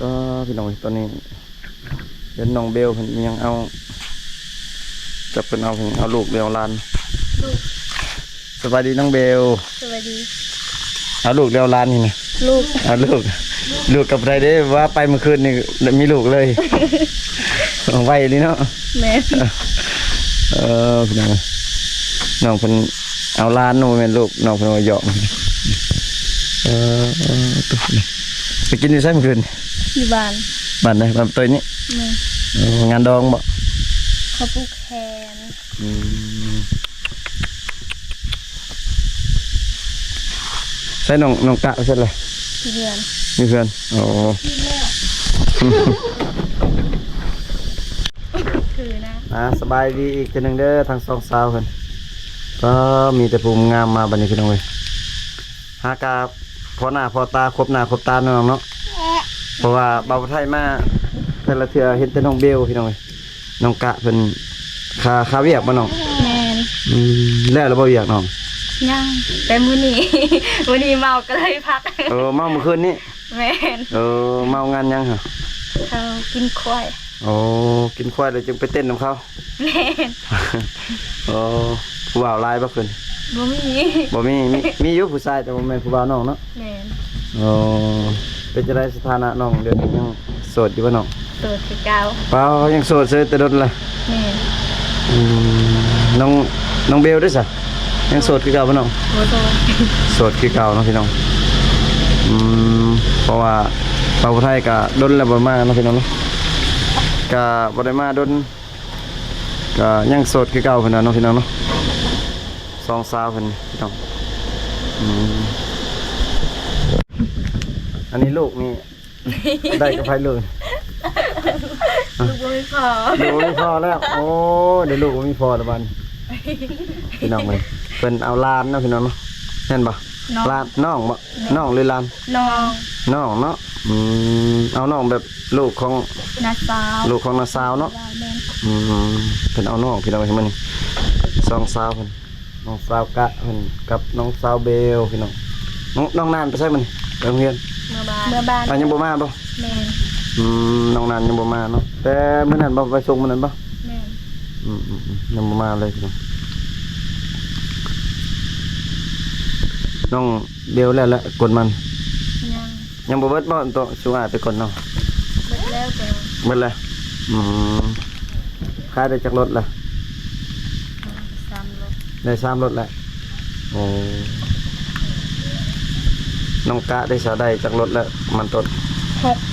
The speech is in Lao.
ອ່າ ພີ່ນ້ອງເອີຍ ຕອນນີ້ເຫັນນ້ອງເບວເພິ່ນຍັງເອົາ ຈັກເພິ່ນເອົາ ເພິ່ນເອົາລູກເອົາຫຼານ ລູກ ສະບາຍດີນ້ອງເບວ. ສະບາຍດີ. ເອົາລູກເອົາຫຼານນີ້ນະ ລູກ ເອົາລູກ ລູກກັບໃຜເດ້ ວ່າໄປມື້ຄືນນີ້ມີລູກເລີຍ ໄວອີ່ຫຼີເນາະ. ແມ່ນ. ເອີ ພີ່ນ້ອງເອີຍ ນ້ອງເພິ່ນເອົາຫຼານ ບໍ່ແມ່ນລູກ ນ້ອງເພິ່ນວ່າຢອກ. ເອີ ໄປກິນຢູ່ໃສມື້ຄືນ? ຢູ່ບ້ານ. ບ້ານໃດ? ບ້ານໂຕຍນີ້? ແມ່ນ. ເອີ ງານດອງບໍ່? ເຂົາຜູກແຂນ. ອືມ ໃສນ້ອງ ນ້ອງກະ ໃສລະ? ຢູ່ເຮືອນ. ຢູ່ເຮືອນ. ໂອ້ ຄືນະ. ອ່າ ສະບາຍດີອີກເທື່ອໜຶ່ງເດີ ທັງສອງສາວເພິ່ນ. ກໍມີແຕ່ຜູ້ງາມມາບັດນີ້ ພີ່ນ້ອງເອີຍ ຫາກະພໍໜ້າພໍຕາ ຄົບໜ້າຄົບຕາເນາະ ນ້ອງເນາະ. ເພາະວ່າບ່າວໄທມາແຕ່ລະເທື່ອເຫັນແຕ່ນ້ອງເບວ ພີ່ນ້ອງເອີຍ. ນ້ອງກະເພິ່ນຄາ ຄາວຽກບໍ່ນ້ອງ? ແມ່ນ. ອືມ ແລ້ວລະບໍ່ວຽກນ້ອງ? ຍັງ ແຕ່ມື້ນີ້ ມື້ນີ້ເມົາກໍເລີຍພັກ. ເອີ ເມົາມື້ຄືນນີ້? ແມ່ນ. ເອີ ເມົາງານຫຍັງຫະ? ເຂົາກິນຄວາຍ. ໂອ້ ກິນຄວາຍແລ້ວຈຶ່ງໄປເຕັ້ນນຳເຂົາ? ແມ່ນ. ໂອ້ ຜູ້ບ່າວຫຼາຍບໍ່ຄືນ? ບໍ່ມີ. ບໍ່ມີ ມີ ມີຢູ່ຜູ້ຊາຍ ແຕ່ບໍ່ແມ່ນຜູ້ບ່າວນ້ອງເນາະ? ແມ່ນ. ໂອ້ ເປັນຈັ່ງໃດສະຖານະນ້ອງ ດຽວນີ້ຍັງໂສດຢູ່ບໍ່ນ້ອງ? ໂສດຄືເກົ່າ. ປ້າ ຍັງໂສດເສີຍແຕ່ດົນລະ. ແມ່ນ. ອືມ ນ້ອງ ນ້ອງເບວເດ້ຊະ ຍັງໂສດຄືເກົ່າບໍ່ນ້ອງ? ບໍ່ໂສດ. ໂສດຄືເກົ່າເນາະ ພີ່ນ້ອງ. ອືມ ເພາະວ່າບ່າວໄທກະດົນແລ້ວບໍ່ມາເນາະ ພີ່ນ້ອງເນາະ ກະບໍ່ໄດ້ມາດົນ ກະຍັງໂສດຄືເກົ່າເພິ່ນວ່າເນາະ ພີ່ນ້ອງເນາະ. ສອງສາວເພິ່ນ ພີ່ນ້ອງ. ອືມ ອັນນີ້ລູກນີ້ ໄດ້ກັບໃຜລູກ? ລູກບໍ່ມີພໍ່. ລູກບໍ່ມີພໍ່ແລ້ວ. ໂອ້ ໄດ້ລູກບໍ່ມີພໍ່ແລ້ວບາດນີ້ ພີ່ນ້ອງເອີຍ. ເພິ່ນເອົາຫຼານເນາະ ພີ່ນ້ອງເນາະ. ແມ່ນບໍ່? ນ້ອງ. ຫຼານ ນ້ອງບໍ່? ແມ່ນ. ນ້ອງຫຼືຫຼານ? ນ້ອງ. ນ້ອງເນາະ. ອືມ ເອົານ້ອງແບບລູກຂອງນ້າສາວ ລູກຂອງນ້າສາວເນາະ. ແມ່ນ. ອືມ ເພິ່ນເອົານ້ອງ ພີ່ນ້ອງເອີຍ ມື້ນີ້ ສອງສາວເພິ່ນ. ນ້ອງສາວກະເພິ່ນກັບນ້ອງສາວເບວ ພີ່ນ້ອງ. ນ້ອງ ນ້ອງນານໄປໃສມື້ນີ້? ໄປໂຮງຮຽນ. ເມືອບ້ານ. ເມືອບ້ານ. ອ່າ ຍັງບໍ່ມາບໍ່? ແມ່ນ. ອືມ ນ້ອງນານຍັງບໍ່ມາເນາະ ແຕ່ມື້ນັ້ນບໍ່ ໄປສົ່ງມື້ນັ້ນບໍ່? ແມ່ນ. ອືມໆໆ ຍັງບໍ່ມາເລີຍ ພີ່ນ້ອງ. ນ້ອງເບວແລ້ວລະ ກົນມັນ? ຍັງ. ຍັງບໍ່ເບິດບໍ່? ໂຕະ ຊຸອ້າຍໄປກົນເນາະ. ເບິດແລ້ວ. ເບິດແລ້ວ. ອືມ ຂາຍໄດ້ຈັກລົດລະ? ສາມລົດ. ໄດ້ສາມລົດແລ້ວ. ໂອ້ ນ້ອງກະໄດ້ສາ ໄດ້ຈັກລົດແລ້ວມັນຕົ້ນ? ຫົກ.